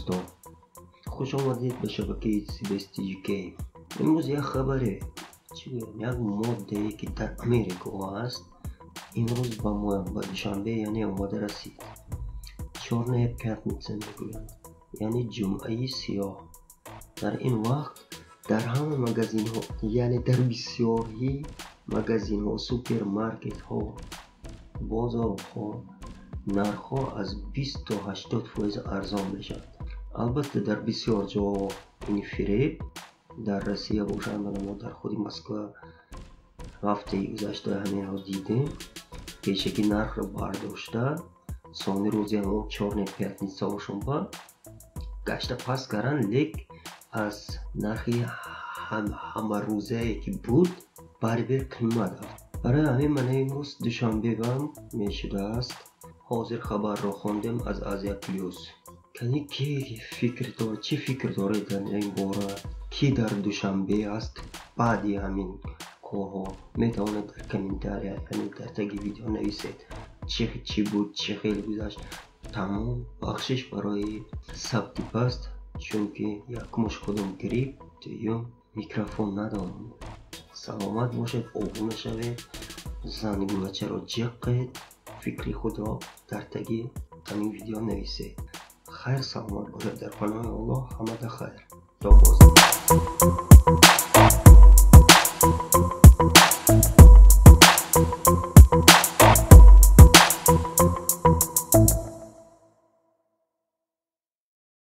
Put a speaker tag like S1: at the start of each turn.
S1: Дӯстон, хуш омадед ба шабакаи CBS UK. Имрӯз як хабаре, чӣ гӯям, як моддае, ки дар Америко аст, имрӯз ба мо, ба Душанбе, яъне омада расид. Чёрная пятница мегӯянд, яъне ҷумъаи сиёҳ. Дар ин вақт дар ҳама магазинҳо, яъне дар бисёрӣ магазинҳо, супермаркетҳо, бозорҳо нархҳо аз 20 то 80% арзон мешавад. Албатта, дар бисёр ҷо ин фиреб. Дар Россия бошанд, мо дар худи Москва ҳафтаи гузашта ҳаминро дидем. Пешакӣ нархро бардошта, сони рӯзи ҳамон чёрная пятница ошонба гашта паст каранд, лек аз нархи ҳамарӯзае, ки буд, барибир қимат афт. Барои ҳамин мана имрӯз Душанбебам мешудааст. Ҳозир хабарро хондем аз Азия Плюс. Кани, ки фикр дор, чӣ фикр доред дар ин бора? Кӣ дар Душанбе аст баъди ҳамин корҳо? Метавонед дар комментария, яъне дар таги видео нависед, чӣ буд, чӣ хел гузашт. Тамом, бахшиш барои сабти паст, чунки якумаш худам грипп, дуюм микрофон надорам. Саломат бошед, обуна шавед, зангулачаро ҷиққед, фикри худро дар таги ҳамин видео нависед. Хайр, саломат бошед, дар паноҳи Аллоҳ, ҳамада хайр, то боз.